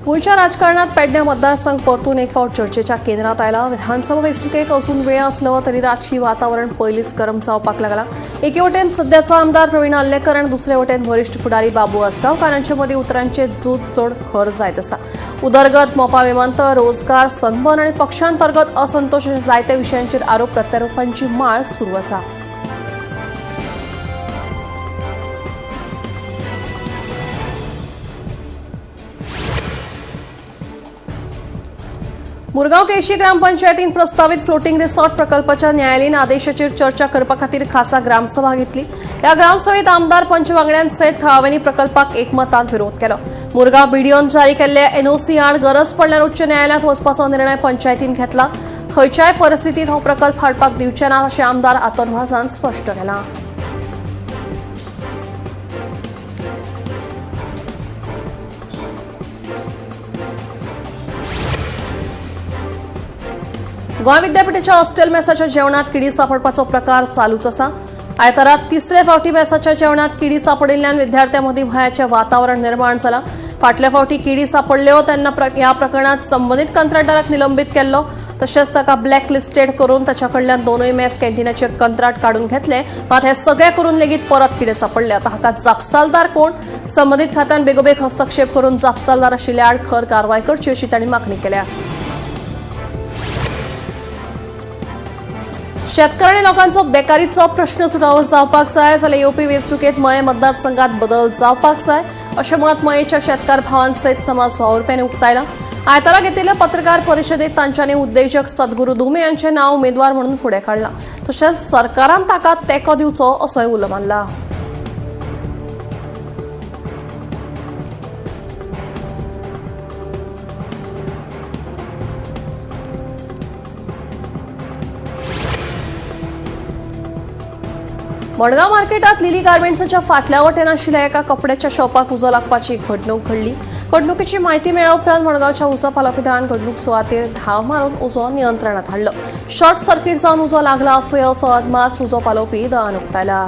गोंयच्या राजकारणात पेडणे मतदारसंघ परतून एक फावट चर्चेच्या केंद्रात आयला. विधानसभा वेंचणुकेक अजून वेळ आसलो तरी राजकी वातावरण पयलींच गरम जावपाक लागला. एके वटेन सद्याचो आमदार प्रवीण आर्लेकर आनी दुसरे वटेन वरिश्ठ फुडारी बाबू आसगांवकार हांचे मदीं उतरांचे झूज चड खर जायत आसा. उदरगत, मोपा विमानतळ, रोजगार, सनबर्न आनी पक्षांतर्गत असंतोष अशा जायत्या विशयांचेर आरोप प्रत्यारोपांची माळ सुरू आसा. मुरगांव केशी ग्रामपंचायतीन प्रस्तावित फ्लोटिंग रिसॉर्ट प्रकल्पाच्या न्यायालयीन आदेशाचेर चर्चा करपा खातीर खासा ग्रामसभा घेतली. ह्या ग्रामसभेत आमदार पंच वांगड्यांसयत थळाव्यांनी प्रकल्पाक एकमतान विरोध केलो. मुरगांव बीडीओन जारी केल्ले एनओसी आड गरज पडल्यार उच्च न्यायालयांत वचपाचो निर्णय पंचायतीन घेतला. खंयच्याय परिस्थितीत हो प्रकल्प हाडपाक दिवचे ना अशें आमदार आतोन वाजान स्पश्ट केलां. गोंय विद्यापीठाच्या हॉस्टेल मेसाच्या जेवणात किडी सापडपाचो प्रकार चालूच आसा. आयतारा तिसरे फावटी मेसाच्या जेवणात किडी सापडिल्ल्यान विद्यार्थ्यांमदीं भंयाचें वातावरण निर्माण जालां. फाटल्या फावटी किडी सापडल्यो तेन्ना ह्या प्रकरणात संबंदीत कंत्राटदाराक निलंबीत केल्लो. तशेंच ताका ब्लॅक लिस्टेड करून ताच्या कडल्यान दोनूय मेस कॅन्टीनाचे कंत्राट काडून घेतले. मात हे सगळे करून लेगीत परत किडे सापडले. आतां हाका जापसालदार कोण? संबंदीत खात्यान बेगोबेग हस्तक्षेप करून जापसालदार आशिल्ल्या आड खर कारवाय करची अशी तांणी मागणी केल्या. शेतकरी लोकांचो बेकारीचो प्रश्न सुटावो जावपाक जाय जाल्यार येवपी वेंचणुकेंत मये मतदारसंघात बदल जावपाक जाय अशें मत मयेच्या शेतकार भावांसयत समाज वावुरप्यांनी उक्तायलां. आयतारा घेतिल्ल्या पत्रकार परिशदेंत तांच्यांनी उद्देजक सद्गुरू दुमे यांचें नांव उमेदवार म्हणून फुडें काडलां. तशेंच सरकारान ताका तेंको दिवचो असोय उलो मारला. मडगांव मार्केटात लिली गार्मेंट्साच्या फाटल्या वटेन आशिल्ल्या एका कपड्याच्या शॉपाक उजो लागपाची घडणूक घडली. घडणुकीची म्हायती मेळ्ळ्या उपरांत मडगांवच्या उजो पालोवपी दळान घडणूक सुवातेर धांव मारून उजो नियंत्रणात हाडलो. शॉर्ट सर्किट जावन उजो लागला आसूया असो अदमास उजो पालोवपी दळान उक्तायला.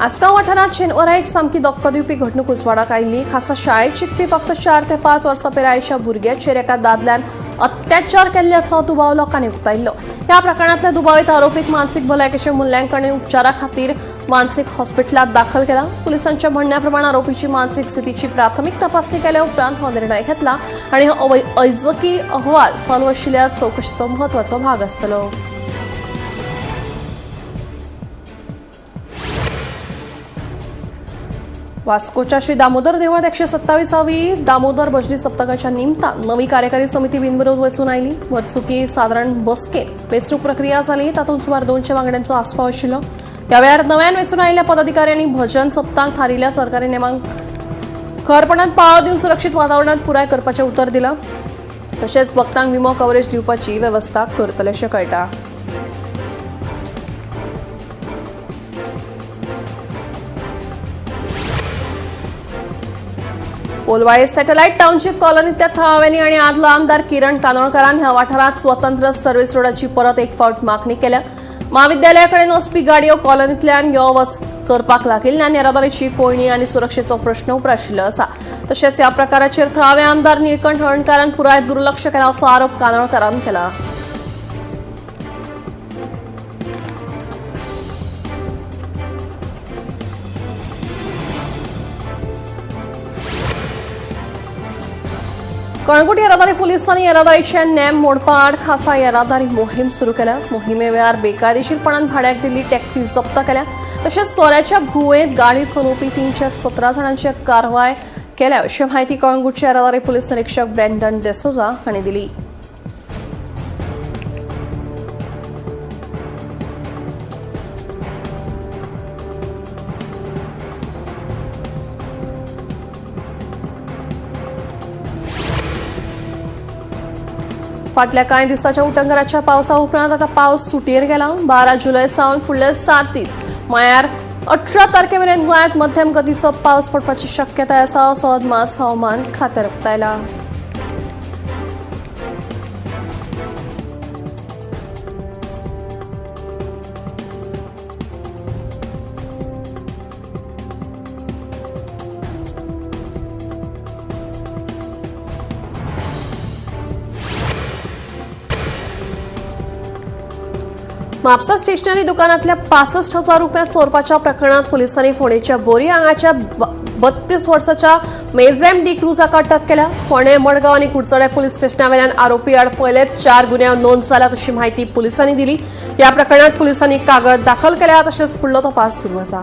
आसगांव वाठारांत शेनवारा एक सामकी धक्को दिवपी घडणूक उजवाडाक आयिल्ली. खासा शाळेत शिकपी फक्त 4 ते 5 वर्सां पिरायेच्या भुरग्याचेर एका दादल्यान अत्याचार केल्ल्याचो दुबाव लोकांनी उक्तायल्लो. ह्या प्रकरणांतल्या दुबावीत आरोपीक मानसीक भलायकेचें मुल्यांकन आनी उपचारा खातीर मानसीक हॉस्पिटलांत दाखल केला. पुलिसांच्या म्हणण्या प्रमाण आरोपीची मानसीक स्थितीची प्राथमीक तपासणी केल्या उपरांत हो निर्णय घेतला आनी हो वैजकी अहवाल चालू आशिल्ल्या चवकशीचो म्हत्वाचो भाग आसतलो. वास्कोच्या श्री दामोदर देवळात 127वी दामोदर भजनी सप्तकाच्या निमतान नवी कार्यकारी समिती बिनविरोध वेंचून आयली. वर्सुकी सादारण बसकेत वेंचणूक प्रक्रिया जाली. तातूंत सुमार 200 वांगड्यांचो आस्पाव आशिल्लो. ह्या वेळार नव्यान वेंचून आयिल्ल्या पदाधिकाऱ्यांनी भजन सप्तांक थारिल्ल्या सरकारी नेमांक खरपणान पाळो दिवन सुरक्षीत वातावरणांत पुराय करपाचें उतर दिलां. तशेंच भक्तांक विमो कवरेज दिवपाची वेवस्था करतले अशें कळटा. कोलवाळे सॅटेलायट टाउनशीप कॉलनीतल्या थळाव्यांनी आनी आदलो आमदार किरण कानोळकारान ह्या वाठारांत स्वतंत्र सर्व्हिस रोडाची परत एक फावट मागणी केल्या. म्हाविद्यालया कडेन वचपी गाडयो कॉलनींतल्यान यो वच करपाक लागिल्ल्यान येरादारीची कोयणी आनी सुरक्षेचो प्रश्न उप्राशिल्लो आसा. तशेंच ह्या प्रकाराचेर थळावे आमदार निळकंठ हळर्णकारान पुराय दुर्लक्ष केला असो आरोप कानोळकारान केला. कळंगूट येरादारी पुलिसांनी येरादारीचे नेम मोडपा आड खासा येरादारी मोहीम सुरू केल्या. मोहिमे वेळार बेकायदेशीरपणान भाड्याक दिल्ली टॅक्सी जप्त केल्या. तशेंच सोऱ्याच्या घुंवळेंत गाडी चलोवपी 317 जाणांचेर कारवाय केल्या अशी म्हायती कळंगूटचे येरादारी पुलीस निरीक्षक ब्रँडन डेसोजा हांणी दिली. फाटल्या कांय दिसाच्या उटंगराच्या पावसा उपरांत आतां पावस सुटयेर गेला. 12 जुलय सावन फुडले 7 दीस म्हळ्यार 18 तारखे मेरेन गोंयांत मध्यम गतीचो पावस पडपाची शक्यताय आसा असो अदमास हवामान खात्यान उक्तायला. म्हापसा स्टेशनरी दुकानातल्या 65,000 रुपया चोरपाच्या प्रकरणात पोलिसांनी फोंडेच्या बोरी हांगाच्या 32 वर्साच्या मेझेम डी क्रूज हाका अटक केल्या. फोंडें, मडगांव आनी कुडचडें पुलीस स्टेशना वेल्यान आरोपी आड पयलेच 4 गुन्यांव नोंद जाल्यात अशी म्हायती पोलिसांनी दिली. ह्या प्रकरणात पोलिसांनी कागद दाखल केल्या तशेंच फुडलो तपास सुरू आसा.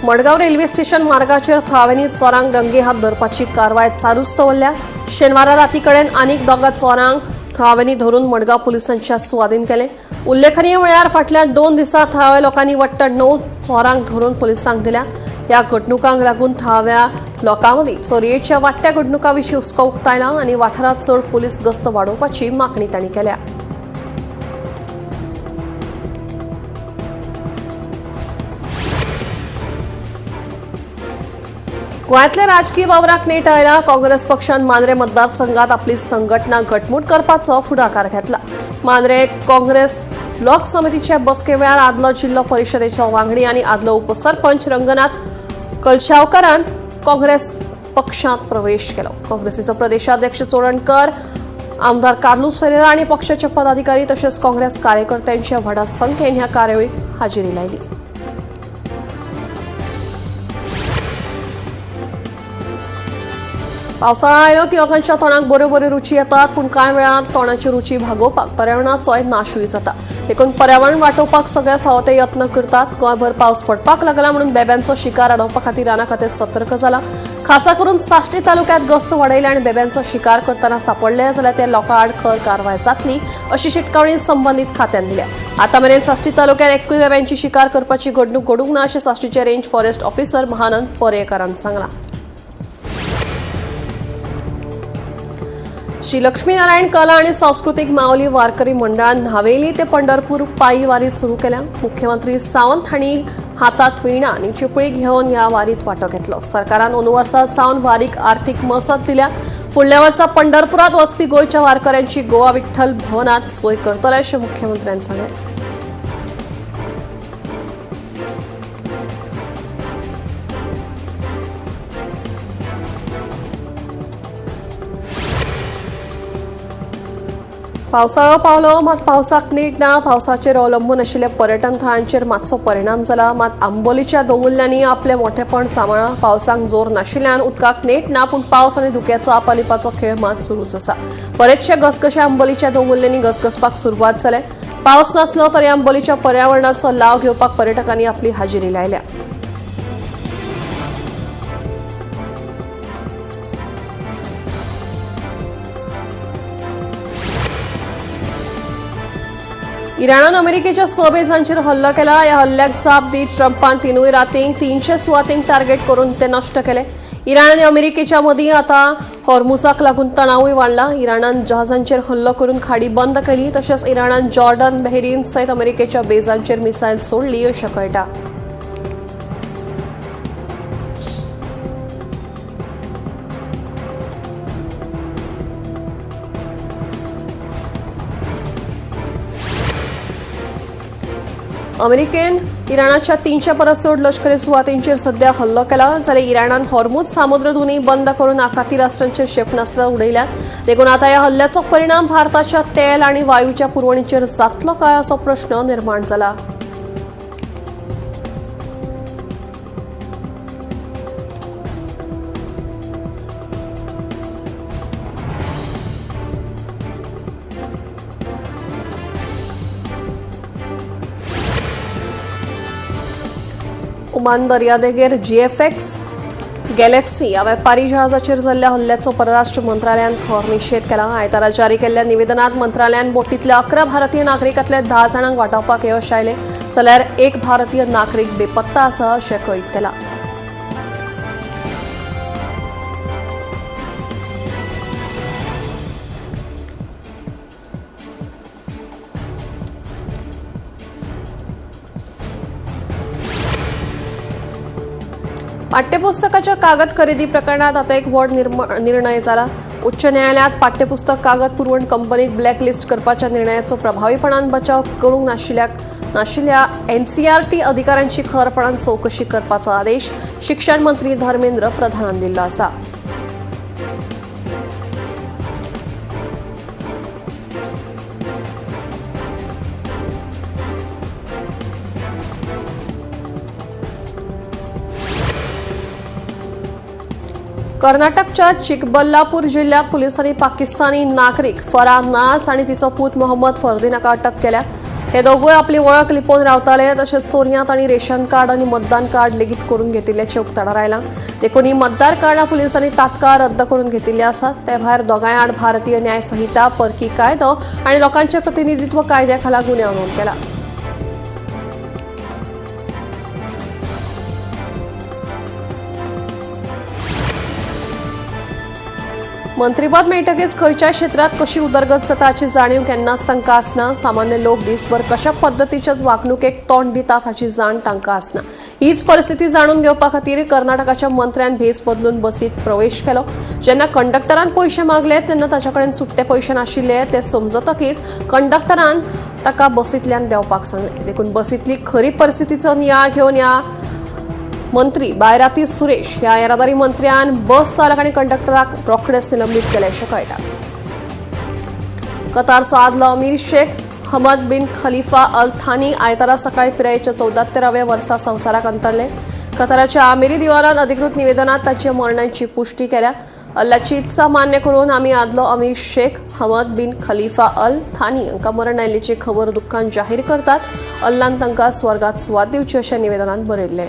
मडगांव रेल्वे स्टेशन मार्गाचेर थळाव्यांनी चोरांक रंगे हात धरपाची कारवाय चालूच दवरल्या. शेनवारा राती कडेन आनीक 2 चोरांक थळाव्यांनी धरून मडगांव पुलिसांच्या सुवादीन केले. उल्लेखनीय म्हळ्यार फाटल्या 2 दिसांत थळाव्या लोकांनी वट्ट 9 चोरांक धरून पुलिसांक दिल्या. ह्या घडणुकांक लागून थळाव्या लोकां मदीं चोरयेच्या वाडट्या घडणुकां विशीं हुस्को उक्तायला आनी वाठारांत चड पुलीस गस्त वाडोवपाची मागणी तांणी केल्या. गोंयांतल्या राजकीय वावराक नेट आयला. काँग्रेस पक्षान मांद्रे मतदारसंघात आपली संघटना घटमूट करपाचो फुडाकार घेतला. मांद्रे काँग्रेस ब्लॉक समितीच्या बसके वेळार आदलो जिल्लो परिशदेचो वांगडी आनी आदलो उपसरपंच रंगनाथ कलशावकारान काँग्रेस पक्षांत प्रवेश केलो. काँग्रेसीचो प्रदेशाध्यक्ष चोडणकर, आमदार कार्लूस फेरेरा आनी पक्षाचे पदाधिकारी तशेंच काँग्रेस कार्यकर्त्यांच्या व्हडा संख्येन ह्या कार्यावळीक हाजेरी लायली. पावसाळा आयलो की लोकांच्या तोंडाक बऱ्यो बऱ्यो रुची येतात, पूण कांय वेळार तोंडाची रुची भागोवपाक पर्यावरणाचोय नाशूय जाता. देखून पर्यावरण वाटोवपाक सगळे फावो ते यत्न करतात. गोंयभर पावस पडपाक लागला म्हणून बेब्यांचो शिकार आडोवपा खातीर राना खातें सतर्क जाला. खासा करून साश्टी तालुक्यात गस्त वाडयल्या आनी बेब्यांचो शिकार करतना सापडले जाल्यार त्या लोकां आड खर कारवाय जातली अशी शिटकावणी संबंदीत खात्यान दिल्या. आतां मेरेन साश्टी तालुक्यात एकूय बेब्यांची शिकार करपाची घडणूक घडूंक ना अशें साश्टीचे रेंज फॉरेस्ट ऑफिसर महानंद पर्येकारान सांगलां. श्री लक्ष्मीनारायण कला आणि सांस्कृतिक माऊली वारकरी मंडळान न्हावेली ते पंढरपूर पायी वारी सुरू केल्या. मुख्यमंत्री सावंत हांणी हातात विणा आनी चिपळी घेवन ह्या वारीत वांटो घेतलो. सरकारान अंदू वर्सा सावन वारीक आर्थीक मसत दिल्या. फुडल्या वर्सा पंढरपुरात वचपी गोंयच्या वारकऱ्यांची गोवा विठ्ठल भवनात सोय करतले अशें मुख्यमंत्र्यान सांगलें. पावसाळो पावलो मात पावसाक नेट ना. पावसाचेर अवलंबून आशिल्ल्या पर्यटन थळांचेर मातसो परिणाम जाला. मात आंबोलीच्या दोंगुल्ल्यांनी आपलें मोठेपण सांबाळ्ळां. पावसाक जोर नाशिल्ल्यान उदकाक नेट ना, पूण पावस आनी धुक्याचो आपालिपाचो खेळ मात सुरूच आसा. बरेचशे घसघशे आंबोलीच्या दोंगुल्ल्यांनी घसघसपाक सुरवात जाले. पावस नासलो तरी आंबोलीच्या पर्यावरणाचो लाव घेवपाक पर्यटकांनी आपली हाजेरी लायल्या. इराणान अमेरिकेच्या 6 बेजांचेर हल्लो केला. ह्या हल्ल्याक जाप दीत ट्रंपान 3 रातींक 300 सुवातींक टार्गेट करून ते नश्ट केले. इराण आनी अमेरिकेच्या मदीं आतां हॉर्मुजाक लागून तणावूय वाडला. इराणान जहाजांचेर हल्लो करून खाडी बंद केली. तशेंच इराणान जॉर्डन, बहरीन सयत अमेरिकेच्या बेजांचेर मिसायल सोडली अशें कळटा. अमेरिकेन इराणाच्या 300 परस चड लष्करी सुवातींचेर सध्या हल्लो केला. जाल्यार इराणान हॉर्मुज सामुद्रधुनी बंद करून आखाती राष्ट्रांचेर क्षेपणास्त्र उडयल्यात. देखून आतां ह्या हल्ल्याचो परिणाम भारताच्या तेल आनी वायूच्या पुरवणीचेर जातलो काय असो प्रश्न निर्माण जाला. ओमान दर्यादेगेर जीएफएक्स गॅलेक्सी ह्या वेपारी जहाजाचेर जाल्ल्या हल्ल्याचो परराष्ट्र मंत्रालयान खर निशेध केला. आयतारा जारी केल्ल्या निवेदनात मंत्रालयान बोटींतल्या 11 भारतीय नागरिकांतल्या 10 जाणांक वाटावपाक यश आयलें, जाल्यार 1 भारतीय नागरीक बेपत्ता आसा अशें कळीत केलां. पाठ्यपुस्तकाच्या कागद खरेदी प्रकरणात आता एक व्हड निर्णय जाला. उच्च न्यायालयात पाठ्यपुस्तक कागद पुरवण कंपनीक ब्लॅकलिस्ट करपाच्या निर्णयाचो प्रभावीपणान बचाव करूंक नाशिल्ल्या एनसीआरटी अधिकाऱ्यांची खरपणान चवकशी करपाचो आदेश शिक्षण मंत्री धर्मेंद्र प्रधानान दिल्लो आसा. कर्नाटकच्या चिकबल्लापूर जिल्ह्यात पोलिसांनी पाकिस्तानी नागरीक फरा नाज आनी तिचो पूत मोहम्मद फरदीन हाका अटक केल्या. हे दोगूय आपली वळख लिपोवन रावताले. तशेंच चोरयांत आनी रेशन कार्ड आनी मतदान कार्ड लेगीत करून घेतिल्ल्याचें उक्ताडार आयलां. देखून ही मतदार कार्डां पुलिसांनी तात्काळ रद्द करून घेतिल्ली आसात. ते भायर दोगांय आड भारतीय न्याय संहिता, परकी कायदो आनी लोकांचें प्रतिनिधित्व कायद्या खाला गुन्यांव नोंद केला. मंत्रीपद मेळटकीच खंयच्याय क्षेत्रात कशी उदरगत जाता हाची जाणीव केन्नाच तांकां आसना. सामान्य लोक दिसभर कशा पद्दतीच्या वागणुकेक तोंड दितात हाची जाण तांकां आसना. हीच परिस्थिती जाणून घेवपा खातीर कर्नाटकाच्या मंत्र्यान भेस बदलून बसीत प्रवेश केलो. जेन्ना कंडक्टरान पयशे मागले तेन्ना ताच्या कडेन सुट्टे पयशे नाशिल्ले ते समजतकीच कंडक्टरान ताका बसींतल्यान देंवपाक सांगलें. देखून बसींतली खरी परिस्थितीचो नियाळ घेवन ह्या मंत्री बायराती सुरेश ह्या येरादारी मंत्र्यान बस चालक आनी कंडक्टराक रोखडेच निलंबीत केले अशें कळटा. कतारचो आदलो अमीर Sheikh Hamad bin Khalifa Al Thani आयतारा सकाळी पिरायेच्या 74व्या वर्सा संवसाराक अंतरले. कताराच्या आमिरी दिवानान अधिकृत निवेदनात ताच्या मरणाची पुष्टी केल्या. अल्लाची इत्सा मान्य करून आमी आदलो अमीर Sheikh Hamad bin Khalifa Al Thani हांकां मरण आयिल्ल्याची खबर दुख्खान जाहीर करतात. अल्लान तांकां स्वर्गात सुवात दिवची अशें निवेदनात बरयल्लें.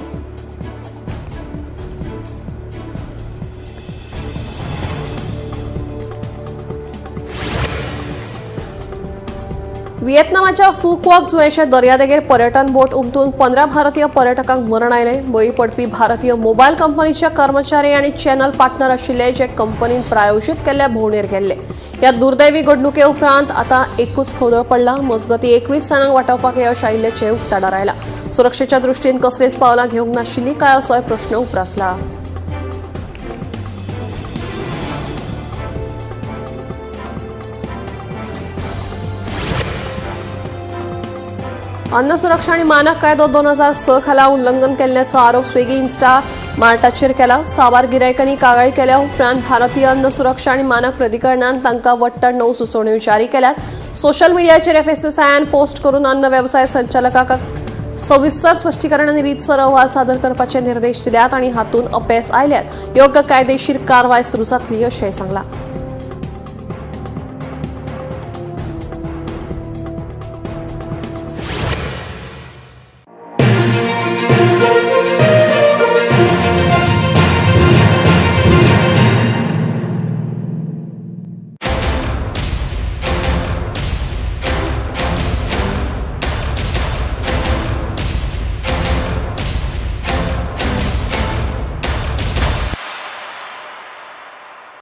व्हिएतनामाच्या फुकवॉक जुंव्याच्या दर्यादेगेर पर्यटन बोट उमटून 15 भारतीय पर्यटकांक मरण आयलें. बळी पडपी भारतीय मोबायल कंपनीच्या कर्मचारी आनी चॅनल पार्टनर आशिल्ले जे कंपनीन प्रायोजीत केल्ल्या भोंवडेर गेल्ले. ह्या दुर्दैवी घडणुके उपरांत आतां एकूच खवदळ पडला. मजगतीं 21 जाणांक वाटावपाक यश आयिल्ल्याचें उक्ताडार आयलां. सुरक्षेच्या दृश्टीन कसलीच पावलां घेवंक नाशिल्लीं काय असोय प्रश्न उप्रासला. अन्न सुरक्षा आणि मानक कायदो 2006 खाला उल्लंघन केल्ल्याचो आरोप स्विगी इन्स्टा मार्टाचेर केला. साबार गिरायकांनी कागाळी केल्या उपरांत भारतीय अन्न सुरक्षा आणि मानक प्राधिकरणान तांकां वट्ट 9 सुचोवण्यो जारी केल्यात. सोशल मिडियाचेर एफएसएसआयन पोस्ट करून अन्न वेवसाय संचालकाक सविस्तर स्पश्टीकरण आनी रीतसर अहवाल सादर करपाचे निर्देश दिल्यात आनी हातूंत अपेस आयल्यार योग्य कायदेशीर कारवाय सुरू जातली अशेंय सांगलां.